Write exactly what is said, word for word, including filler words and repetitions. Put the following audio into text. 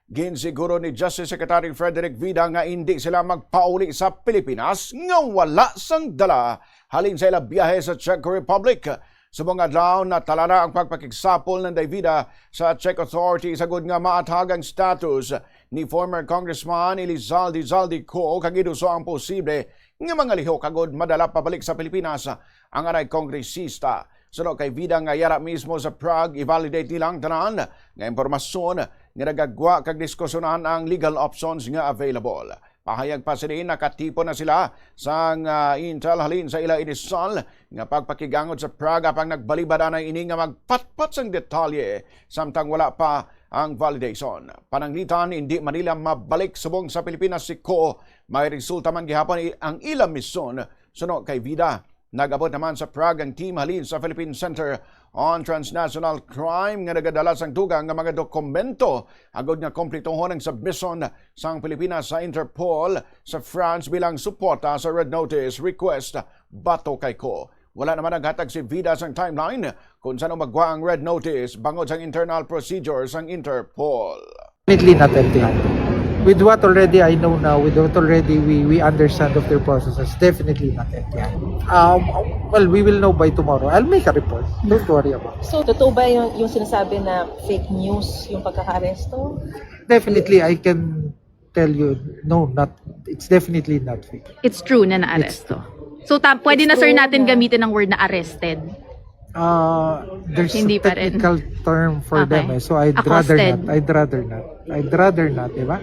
Ginsiguro ni Justice Secretary Frederick Vida nga indi sila magpauli sa Pilipinas nga wala sang dala halin sa ila biyahe sa Czech Republic. Subong adlaw, natala na ang pagpakigsapol ni Vida sa Czech authorities agud nga maatag ang status ni former Congressman Elizalde Zaldy Co kag iduso ang posible nga mga lihok agud madala pabalik sa Pilipinas ang anay kongresista. Suno kay Vida nga yara mismo sa Prague, i-validate nila ang tanan nga impormasyon nga nagagwa kag diskusyonan ang legal options nga available. Pahayag pa sini, nakatipon na sila sang ah, intel halin sa ila inisal nga pagpakigangod sa Prague apang nagbalibad anay ini nga magpatpat sang detalye samtang wala pa ang validation. Pananglitan, hindi man nila mabalik subong sa Pilipinas si Co. May resulta man gihapon i- ang ilang misyon. Suno kay Vida, nag-abot naman sa Prague ang team halin sa Philippine Center on Transnational Crime nga nagadala sang dugang nga mga dokumento agud nga kompletohon ang submission sang Pilipinas sa Interpol sa France bilang suporta sa Red Notice request batok kay Co. Wala naman naghatag si Vida sang timeline kung saan magwa ang Red Notice bangod sang internal procedure sang Interpol. Definitely not empty-handed. With what already I know now, with what already we, we understand of their processes, definitely not empty-handed. Um, well, we will know by tomorrow. I'll make a report. Don't worry about it. So, totoo ba yung, yung sinasabi na fake news yung pagkakaaresto? Definitely, I can tell you, no, not, it's definitely not fake. It's true na naaresto. So, ta- pwede na, sir, natin gamitin ang word na arrested. Uh, there's Hindi a pa rin. Technical term for Okay. Them eh. So I'd rather Accosted. Not. I'd rather not. I'd rather not, di ba?